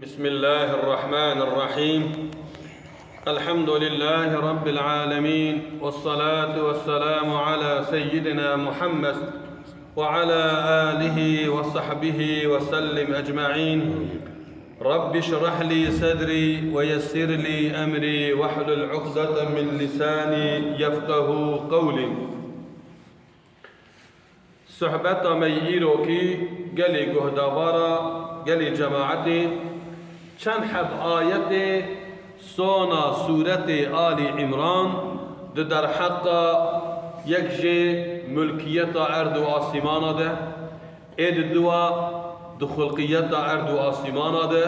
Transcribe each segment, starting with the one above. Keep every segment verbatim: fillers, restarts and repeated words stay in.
بسم الله الرحمن الرحيم. الحمد لله رب العالمين، والصلاة والسلام على سيدنا محمد وعلى آله وصحبه وسلم أجمعين. رب اشرح لي صدري ويسر لي أمري واحلل عقدة من لساني يفقه قولي. Sohbeta me yî îrokî gelî guhdavara, gelî cemaetê, çend heb ayetê sona sûretê Alî Îmran di derheqa yek jê mulkiyeta erd û asîmana de, ê di dua di xulqiyeta erd û asîmana de,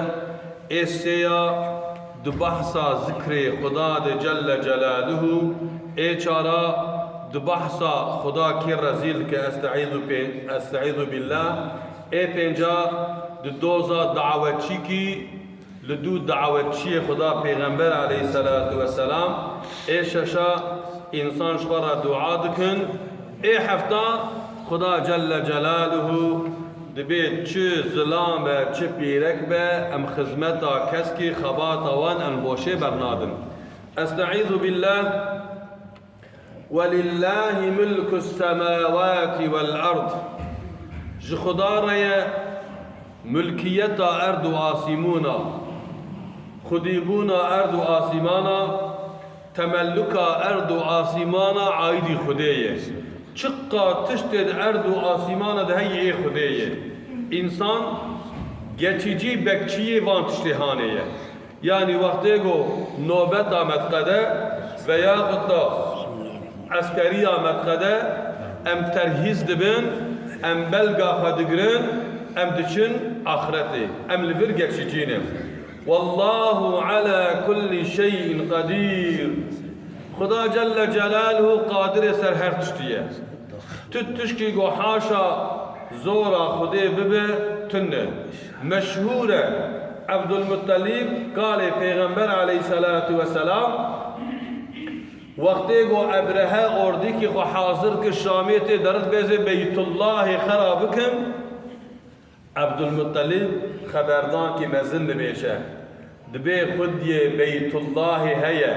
ê sêya di behsa zikrê Xuda de Celle Celaluhu, ê çara di behsa Xuda kê rezîl dike, estaizu pê-, estaizu billah, ê pênca di doza dawetçîkî li dû dawetçiyê Xuda Pêxember aleyhisselatu vesselam, ê şeşa însan ji xwe re dua dikin, ê hefta Xuda Celle Celaluhu dibê çi zilam be, çi pîrek be, em xizmeta keskî xebata wan em boşê bernadin. Estaizu billah. Welillâhi mulkus semâvâti vel erd. Ji Xuda re ye mulkiyeta erd û asîmûna. Xwedîbûna erd û asîmana, temelluka erd û asîmana aîdî Xwedê ye. Çiqa tiştê di erd û asîmana de heye ê Xwedê ye. Însan geçîcî bekçiyê van tiştê hanê ye. Yanî wextê ku nobeta me diqede veya xutta eskeriya me diqede, em terhîz dibin, em belga xwe digirin, em diçin axretê. Em li vir geçicî ne. Wallahu ala kulli şeyin qedîr. Xuda Celle Celaluhu qadirê ser her tiştî ye. Tu tişkî ku haşa zora Xwedê bibe, tune. Meşhûr e, Ebdulmuttelîb, kalê Pêxember aleyhisselatu vesselam, wextê ku Ebrehe ordîkî xwe hazir kir, Şamê tê derit bêzê Beytullahê xera bikin, Ebdulmuttelîb xeberdankî mezin dibêje. Dibê xwediyê Beytullahê heye.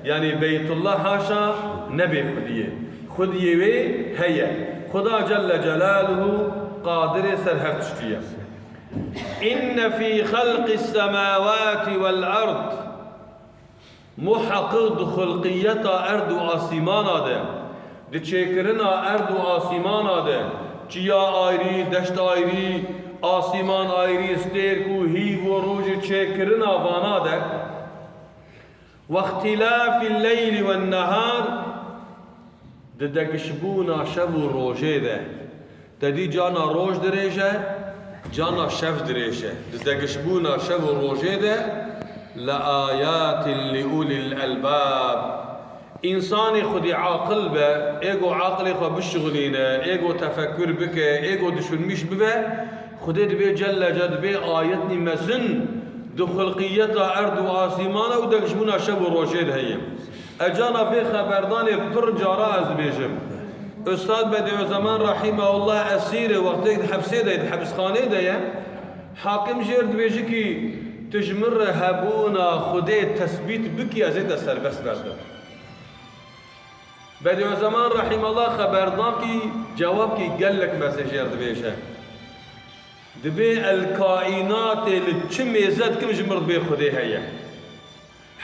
Yanî Beytullah haşa nebê xwediyê. Xwediyê wê heye. Xuda Celle Celaluhu qadirê ser her tiştî ye. Inne fî xelqis semawati vel erd. Muheqqiq di xulqiyeta erd û asîmana de, di çêkirina erd û asîmana de, çiya ayrî, deşt ayrî, asîman ayrî, stêrk û hîv û rojî çêkirina vana de, wextîlafî leyli wen nehar, di degişbûna şev û rojê de, te dî cana roj dirêj e, cana şev dirêj e. Di degişbûna şev û rojê de, le ayatin li ulil elbab. Însanê xwedî aqil be, ê ku aqilê xwe bişixulîne, ê ku tefekkür bike, ê ku düşünmîş bibe, Xwedê dibê Celle Celaluhu dibê ayetnî mezin di xulqiyeta erd û asîmana û degişbûna şev û rojê de heye. Ecana vê xeberdanê pir cara ez dibêjim. Ustad Bediüzzeman Rahimehullah esîr e, wextêk di hepsê de ye, di hepisxanê de ye. Hakim jêr dibêjikî, tu ji min re hebûna Xwedê tesbît bikî, ez ê te serbest berdim. Bediüzzeman Rahimehullah xeberdankî cewabkî gelek mezin jêr dibêje. Dibê el kaînatê li çi mêze dikim ji mir dibê Xwedê heye.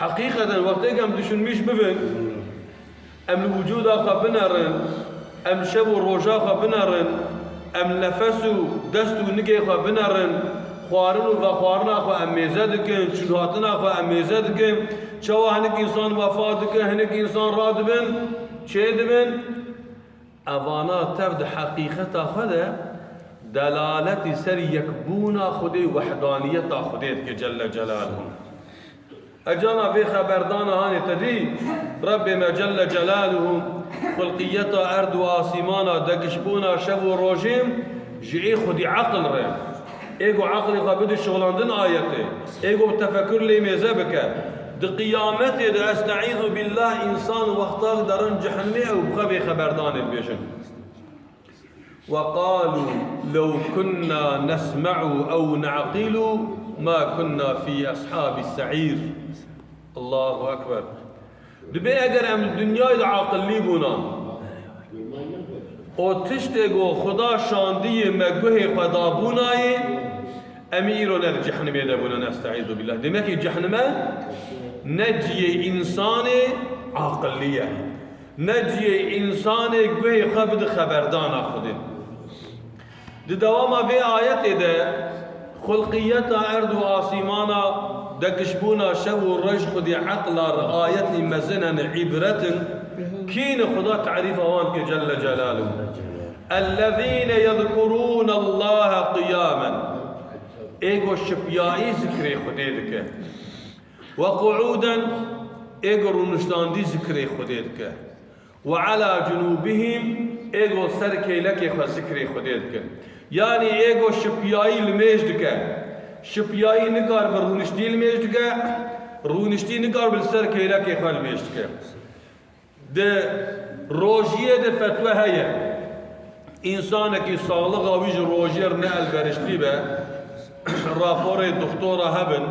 Heqîqeten wextêk em düşünmîş bibin, em li wicûda xwe binerin, em şev û roja xwe binerin, em nefes û dest û nigê xwe binerin, xwarin û vexwarina xwe em mêze dikin, çûnhatina xwe em mêze dikin, çawa hinek însan wefa dikin, hinek însan radibin, çêdibin, evana tev di heqîqeta xwe de delaletî ser yekbûna Xwedê, wehdaniyeta Xwedê dike Celle Celaluhu. Ecana vê xeberdana hanê te dî, Rebbê me Celle Celaluhu xulqiyeta erd û asîmana, degişbûna şev û rojê ji ê xwedî eqil re. Ê ku eqlê xwe bide şixulandin ayetê, ê ku tefekur lê mêze bike. Di qiyametê de, estaizu billah, însan wextak derin cehennemê ew bi xwe vê xeberdanê dibêjin. وقالوا لو كنا نسمع أو نعقل Ma kunna fî eshabî se'îr. Allahu Ekber. Dibê eger em li dinyayê de aqillî bûna, û tiştê ku Xuda şandiyê me guhê xwe dabûnayê, em îro ne di cehnimê de bûne, nestaizu billah. Demek ki cehnime ne ciyê însanê aqillî ye. Ne ciyê însanê guhê xwe bide xeberdana Xwedê. Di dewama vê ayetê de xulqiyeta erd û asîmana, dekişbûna şev û roj xwedî eqla re ayetî mezin in, îbret in. Kî ne Xuda tarîfa wan dike Celle Celaluhu. Ellezîne yezkurûne Allahe qiyamen. Ê ku şipiyayî zikrê Xwedê dike. Ve qu'uden, ê ku rûniştandî zikrê Xwedê dike. Ve ala cunûbihim, ê ku ser keylekê xwe zikrê Xwedê dikin. Yanî ê ku şipiyayî limêj dike. Şipiyayî nikaribe rûniştî limêj dike, rûniştî nikaribe li ser keylekê xwe limêj dike. Di rojiyê de fetwe heye. Însanekî saxlixa wî ji rojê re ne elverişlî be, raporê doktora hebin,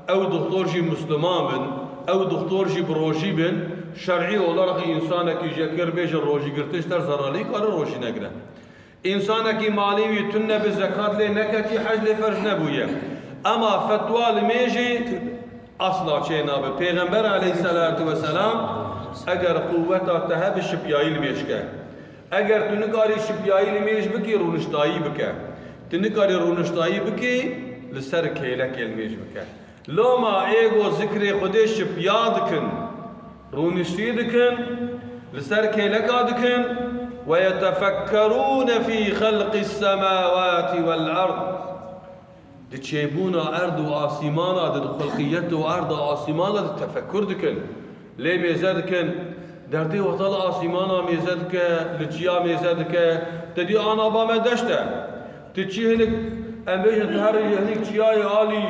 ew doktor jî Musliman bin, ew doktor jî bi rojî bin, şer'î olarak însanekî ji yekê re bêje rojî girtin ji te re zerarlî kare rojî negire. Însanekî malê wî tune bi zekat lê neketî, hec lê ferz nebûye. Ema fetwa limêjê asla çênabe. Pêxember aleyhisselatu vesselam eger quweta te hebe şipiyayî limêj ke. Eger tu nikarî şipiyayî limêj bikî, rûniştayî bike. Tu nikarî rûniştayî bikî, li ser keylekê limêj bike. Loma ê ku zikrê Xwedê şipiya dikin, rûniştî dikin, li ser kêleka dikin, "Ve yetefekkerûne fî xelqis semawati vel erd." Di çêbûna erd û asîmana de, di xulqiyet û erd û asîmana de tefekkur dikin. Lê mêze dikin. Derdê wexta li asîmana mêze dike, li çiya mêze dike. Te dî ana ba me deşt e. Tu çi hinek, em bêjin, tu her hinek çiyayê alî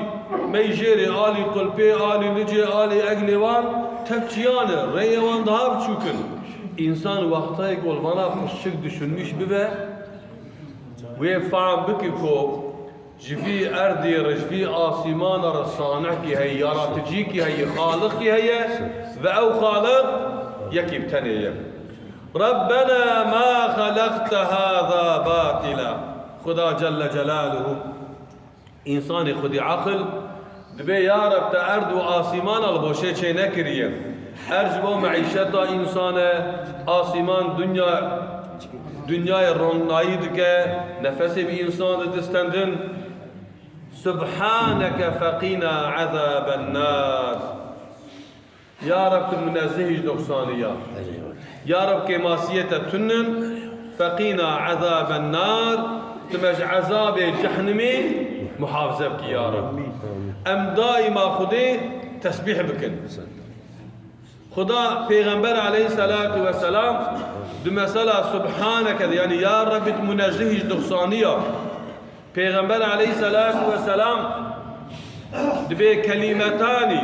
Meyjêrê, alî Qulpê, alî Licê, alî Eglêwan, tev çiyan e, rêyê wan daha biçûk in. Însan wextayê ku li vana pirsçik düşünmîş bibe, wê fehm bike ku ji vî erdê re, ji vî asîmana re sanihkî heye, yaraticîkî heye, xaliqî heye ve ew xaliq yekî bi tenê ye. Rabbena ma xelaqte haza batila. Xuda Celle Celaluhu, însanê xwedî aqil, dibê ya Reb te erd û asîmana li boşê çê nekiriye. Erd ji bo meîşeta însan e, asîman dinya, dinyayê ronayî dike, nefesê bi însan didistendin. Subhaneke feqîna ezaben nar. Ya Reb, tu munezzeh î ji nuqsaniya. Ya Reb, kêmasiyê te tunin, feqîna ezaben nar, tu me ji ezabê cehnimê muhafize bikî ya Reb. Em daîma Xwedê tesbîh bikin. Xuda Pêxember aleyhisselatu vesselam di mesela Subhaneke de, yanî ya Rebbi, tu munezzeh î ji nuqsaniya. Pêxember aleyhisselatu vesselam dibê kelimetanî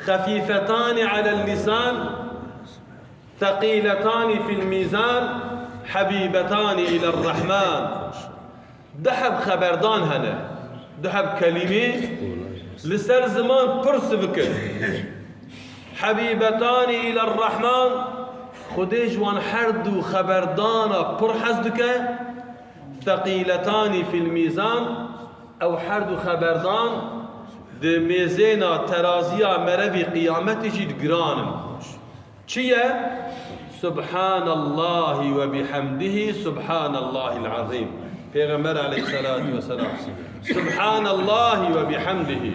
xefîfetanî alel lîsan, seqîletanî fil mîzan, hebîbetanî îler rehman. Du heb xeberdan hene. Du heb kelîmî li ser ziman pir sivik in. Hebîbetanî îler rehman, Xwedê ji wan her du xeberdana pir hez dike. Seqîletanî fil mîzan, ew her du xeberdan di mêzêna teraziya merevî qiyametê jî di giran in. Çi ye? Subhanallahi ve bihamdihi, Subhanallahil azîm. Pêxember aleyhisselatu vesselam. Subhanallahi ve bihamdihi.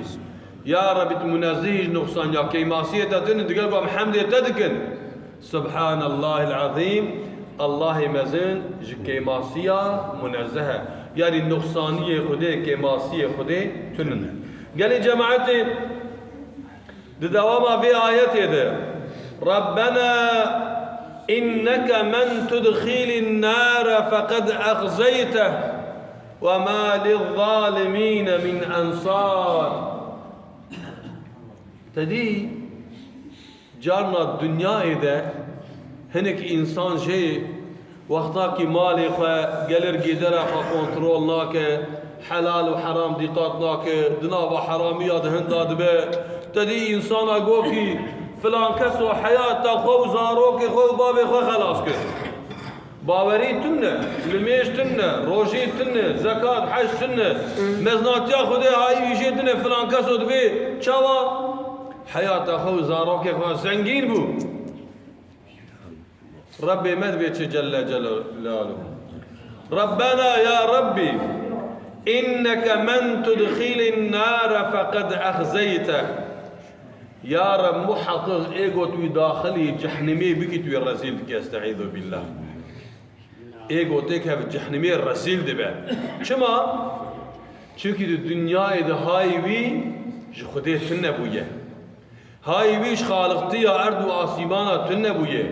Ya Rebbi, tu munezzeh î ji nuqsan ya kêmasiyê te tune, digel ku em hemdê te dikin. Subhanallahil azîm, Allahê mezin ji kêmasiya munezzeh e. Yanî nuqsaniyê Xwedê, kêmasiyê Xwedê tunin. Gelê cemaetê, di dewama vê ayetê de, Rabbena inneke men tudxilin nare feqed exzeyteh ve ma lizzalimîne min ensar. Te dî Carna dinyayê de hinek însan jê wextakî malê xwe gelir gêdera xwe kontrol nake, Helal û heram dîqat nake, di nava heramiya de hinda dibe. Te dî însana gokî, filan keso heyata xwe û zarokê xwe û bavê xwe xelas kir. Bawerî tune, limêj tune, rojî tune, zekat, hec tune, meznatiya Xwedê hayî wî jê tune, filan keso dibê çawa? Heyata xwe û zarokê xwe zengîn bû. Rebbê me dibê çi Celle Celaluhu. Rabbena ya Rabbi, inneke men tudxilin nare feqed exzeyte. Ya Reb, muheqqiq ê got wî daxilî cehnimê bikî, tu wî rezîl dikî, estaizu billah. Ê gotê ke cehnimê rezîl dibe. Çima? Çimkî di dinyayê de hayî wî ji Xwedê tune bûye. Hayî wî ji xaliqtiya erd û asîmana tune bûye.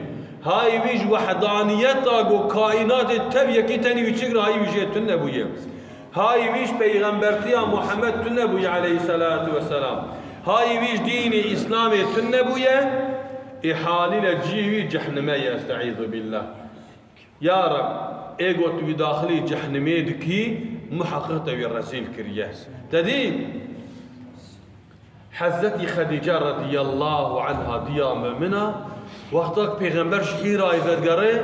Hayî wî ji wehdaniyeta ku kaînatê tev yekî tenî wî çi kir, hayî wî jê tune bûye. Hayî wî ji peyxembertiya Muhammed tune bûye aleyhisselatu vesselam. Hayî wî ji dînê Îslamê tune bûye. Ê halîle cihê wî cehnime ye, estaizu billah. Ya Reb, ê got wî daxilî cehnimê dikî, muheqqiq te wî rezîl kiriye. Te dî? Hezretî Xedîce radiyallahu anha diya mumina, wexta ki Pêxember ji Hîrayê vedigerê,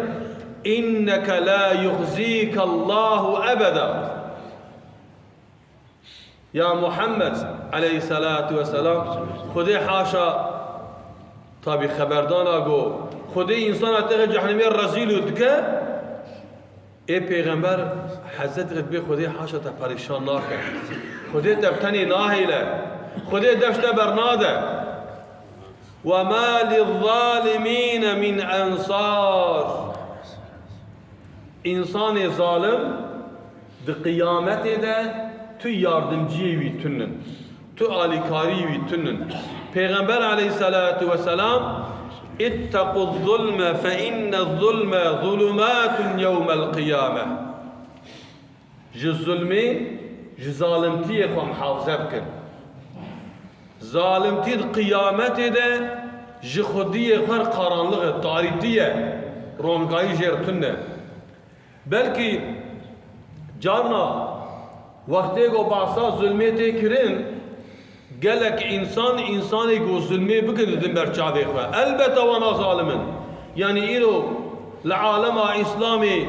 "Inneke la yuxzîke Allahu ebeda." Ya Muhammed aleyhissalatu vesselam, Xwedê haşa, tabî xeberdana go, Xwedê însana te cehnimê rezîl û dike, Ê Pêxember, Hezretî dibê Xwedê haşa te perîşan nake. Xwedê te bi tenê nahêle. Xwedê dev ji te bernade. "Ve ma lizzalimîne min ensar." Însanê zalim di qiyametê de tu yardimciyê wî tunin. Tu alîkarî wî tunin. Pêxember aleyhissalatu vesselam, "İttequz zulme fe innez zulme zulumatun yewmel qiyame." Ji zulmê, ji zalimtiyê xwe mihafize bikin. Zalimtî di qiyametê de ji xwediyê xwe qaranlix e, tarîtî ye, rongayî jê re tune. Belkî carna wextê ku behsa zulmê tê kirin, gelek însan, însanê ku zulmê bikin didin ber çavê xwe. Elbete wana zalim in. Yanî îro li alema Îslamê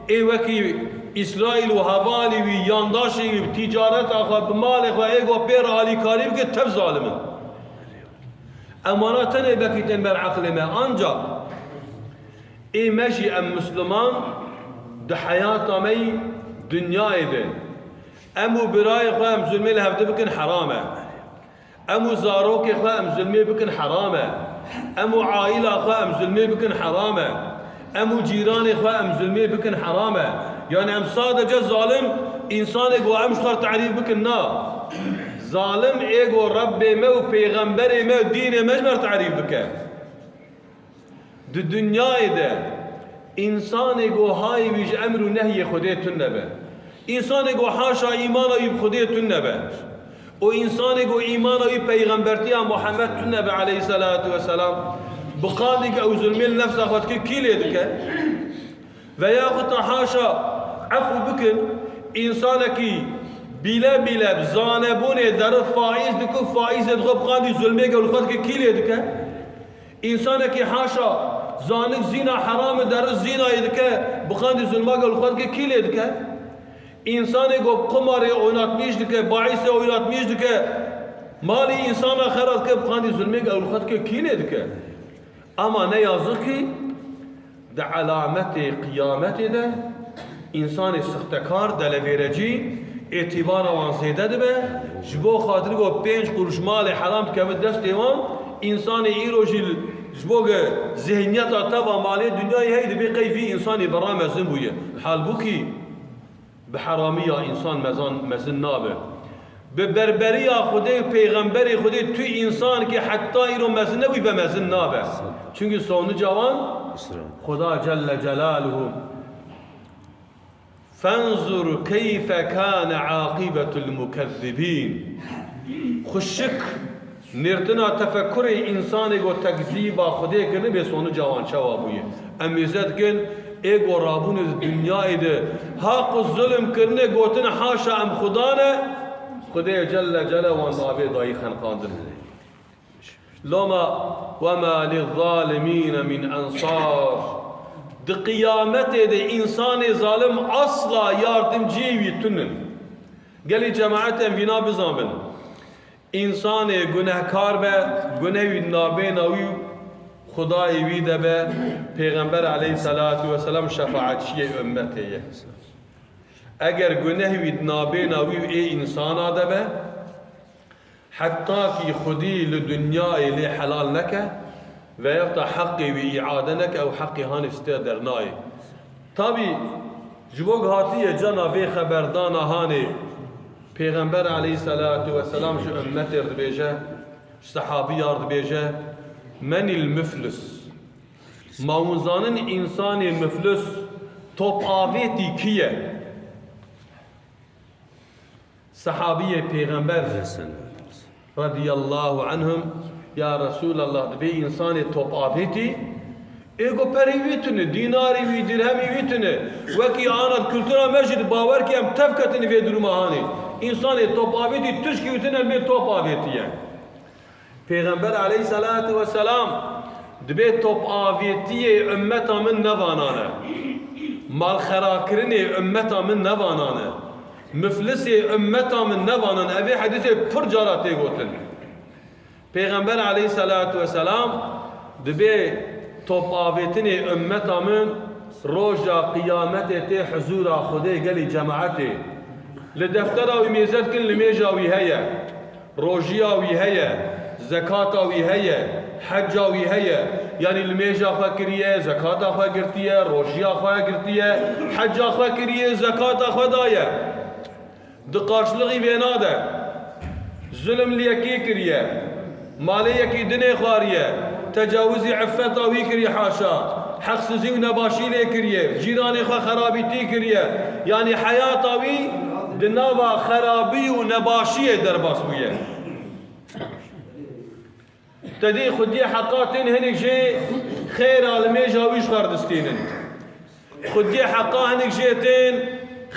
ê wekî Îsraîl û hevalî wî, yandaşê wî, bi tîcareta xwe, bi malê xwe ê ku pê re alîkarî bike, tev zalim in. Em wana tenê belkî tên ber eqlê me, ancaq ê me jî em Misliman di heyata me yî dinyayê de. Em û birayê xwe em zulmê li hevdi bikin heram e. Em û zarokê xwe em zulmê bikin heram e. Em û aîla xwe em zulmê bikin heram e. Em û cîranê xwe em zulmê bikin heram e. Yani em sadece zalim însanê ku em ji xwe re tarîf bikin na. Zalim ê ku Rebbê me û pêxemberê me û dînê me ji me re tarîf bike. Di dinyayê de însanê ku hayî wî ji emr û nehyê Xwedê tune be, însanê ku haşa îmana wî bi Xwedê tune be û însanê ku îmana wî peyxembertiya Muhammed tune be aleyhisselatu vesselam, bi qandî ku ew zulmê li nefsa xwe dike, kî lê dike? Veyaxuta haşa, efû bikin, însanekî bîle bîle bi zanebûnê deri faîz dike û faîzê dixwe bi qandî zulmê ku li xwe dike, kî lê dike? Însanekî haşa zanik zîna heram e, deri zînayê dike, bi qandî zulma ku li xwe dike, kî lê dike? Însanê ku bi qumarê oynatmîş dike, baîsê oynatmîş dike, malê însana xera dike, bi qandî zulmê ku li xwe dike, kî lê dike? Ama ne yazık ki di elametê qiyametê de însanê sixtekar, delevêrecî, êtîbara wan zêde dibe. Ji bo xatir ku pênc quruş malê heram dikeve destê wan, însanê îro jî ji bo ge zihniyeta teva malê dinyayê hey dibê qey vî însanî berra mezin bûye. Halbûkî bi heramiya însan mezan, mezin nabe. Bi berberiya Xwedê û pêxemberê Xwedê tu însankî heta îro mezin nebûyî ve mezin nabe. Çünkü sonuca wan Xuda Celle Celaluhu. Fenzur keyfe kâne aqîbetul mukezzibîn. Xuşik nêrtina tefekurê însanê ku tekzîba Xwedê kirine bê sonuca wan çawa bûye. Em mêze dikin, Ê ku rabûne di dinyayê de haq û zulm kirine, gotin, "Haşa, em Xuda ne", Xwedê Celle Celaluhu wan avê dayî xeniqandin. Loma "وما للظالمين من أنصار". Di qiyametê de însanê zalim asla yardimciyê wî tunin. Gelî cemaet em vîna bizanbin. Însanê gunehkar be, guneh wî nabêna wî û Xwedayê wî de be, Pêxember aleyhisselatu vesselam şefaetçiyê ummetê ye. Eger guneh wî nabêna wî û ê însana de be, heta kî Xwedî li dinyayê lê helal neke, veyahta heqê wî îade neke, ew heqê hanê stê dernayê. Tabî, ji bo hatiye cana vê xeberdana hanê, Pêxember aleyhisselatu vesselam ji ummetê re dibêje, ji sehabiyar dibêje, "Menil muflis?" Ma hûn zanin însanê muflis, top avêtî kî ye? Sehabiyê Pêxember radiyallahu anhum, "Ya Resulallah, dibê însanê top avêtî, ê ku perê wî tune, dînarê wî, dirhemê wî tune. Wekî ana di kultura me jî di bawer kî em tev ketin vê duruma hanê. Însanê top avêtî tişkî wî tune, dibê top avêtî ye." Pêxember aleyhisselatu vesselam dibê top avêtiyê ummeta min ne vanan e. Malxerakirinê ummeta min ne vanan e. Miflisê ummeta min ne vanan e. Evê hedîsê pir cara tê gotin. Pêxember aleyhisselatu vesselam dibê top avêtinê ummeta min roja qiyametê tê huzura Xwedê gelî cemaetê. Li deftera wî mêze dikin, limêja wî heye. Rojiya wî heye, zekata wî heye, hecca wî heye. Yanî limêja xwe kiriye, zekata xwe girtiye, rojiya xwe girtiye, hecca xwe kiriye, zekata xwe daye. Di qarşilixî vê nade. Zulm li yekî kiriye. Malê yekî dinê xwariye. Tecawizî iffeta wî kiriye haşa. Heqsizî û nebaşî lê kiriye. Cîranê xwe xerabîtî kiriye. Yanî heyata wî di nava xerabî û nebaşiyê derbas bûye. Te dî xwediyê heqa tên hinek jê xêra limêja wî ji xwe re distînin. Xwediyê heqa hinek jê tên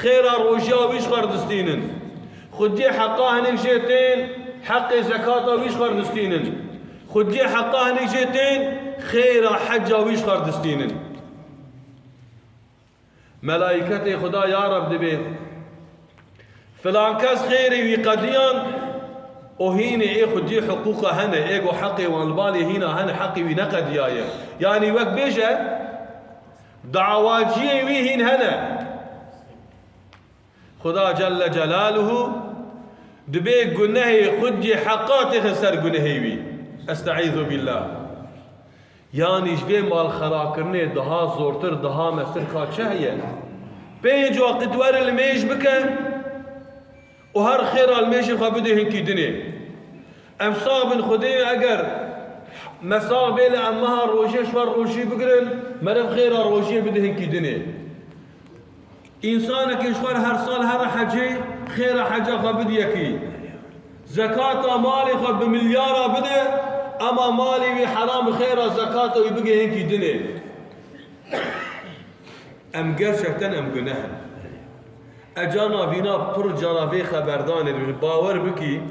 xêra rojiya wî ji xwe re distînin. Xwediyê heqa hinek jê tên heqê zekata wî ji xwe re distînin. Xwediyê heqa hinek jê tên xêra hecca wî ji xwe re distînin. Melaîketê Xuda ya Reb dibê, "Filan kes xêrê wî qediyan û hînê ê xwedî hiqûqa hene, ê ku heqê wan li balê hîna hene, heqê wî neqediyaye." Yanî wek bêje, dawaciyê wî hîn hene. Xuda Celle Celaluhu dibê gunehê xwedî heqa têxe ser gunehê wî. Estaizu billah. Yanî ji vê malxerakirinê daha zortir, daha mestir ka çi heye? Pênc waqit were limêj bike û her xêra limêjê xwe bide hinkî dinê. Em sax bin Xwedê, eger me sax bê li em meha rojê ji xwe rojî bigirin, meriv xêra rojiyê bide hinkî dinê. Însanekî ji xwe re her sal here hecê, xêra heca xwe bide yekî. Zekata malê xwe bi milyara bide, ema malê wî heram bi xêra zekata wî bige hinkî dinê. Em gerçekten em guneh in. E cana vîna pir cara vê xeberdanê dibin. Bawer bikî,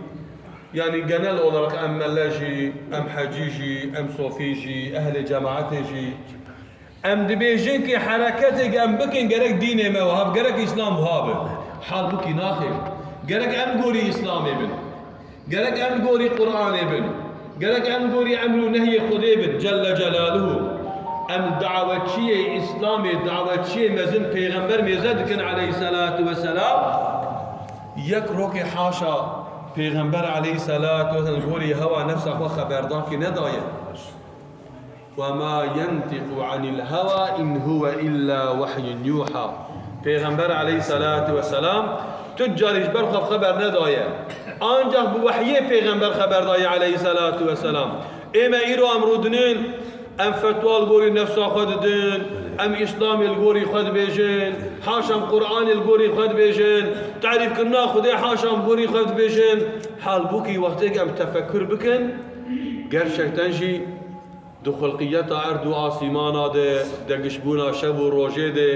yanî genel olarak em mele jî, em hecî jî, em sofî jî, ehlê cemaetê jî, em dibêjin ki hereketêk em bikin gerek dînê me wiha be, gerek Îslam wiha be. Halbûkî naxê. Gerek em gorî Îslamê bin. Gerek em gorî Qur'anê bin. Gerek em gorî emr û nehyê Xwedê bin, Celle Celaluhu. Em dawetçiyê Îslamê, dawetçiyê mezin Pêxember mêze dikin aleyhisselatu vesselam. Yek rokê haşa Pêxember aleyhisselatu vesselam gorî hewa nefsa xwe xeberdankî nedaye. "وما ينطق عن الهوى إن هو إلا وحي يوحى." Pêxember aleyhisselatu vesselam tu carî ji ber xwe xeber nedaye. Ancak bi wehyê Pêxember xeber daye aleyhisselatu vesselam. Ê me îro em rûdinin, em fetwa li gorî nefsa xwe didin, em Îslamê li gorî xwe dibêjin, haşa em Qur'anê li gorî xwe dibêjin, tarîfkirina Xwedê haşa em gorî xwe dibêjin. Halbûkî wextêk em tefekkür bikin, gerçekten jî Di xulqiyeta erd û asîmana de, degişbûna şev û rojê de,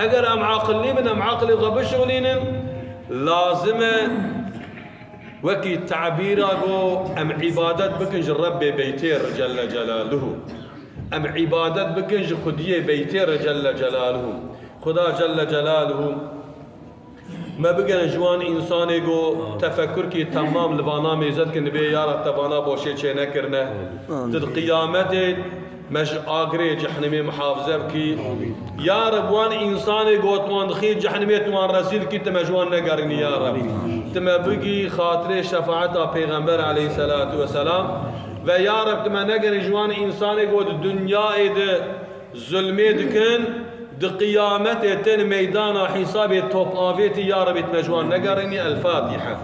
eger em aqillî bin, em aqilê xwe bişixulînin, lazim e wekî tebîra go em îbadet bikin ji Rebbê Beytêr Celle Celaluhu. Em îbadet bikin ji Xwediyê Beytêr Celle Celaluhu. Xuda Celle Celaluhu me bigere ji wan însanê go tefekurkî temam li vana mêze dikin, dibê ya Reb te vana boşê çê nekirine. Amin. Di qiyametê me ji agirê cehnimê mihafize bikî. Ya Reb wan însanê go tu wan dixî cehnimê tu wan rezîl kî, tu me ji wan negerînî ya Reb. Tu me bigî xatirê şefaeta Pêxember aleyhisselatu vesselam ve ya Reb tu me negerî ji wan însanê go di dinyayê de zulmê dikin, di qiyametê tên meydana hîsabê top avêtî ya Rebî tu me ji wan negerînî. El Fatiha.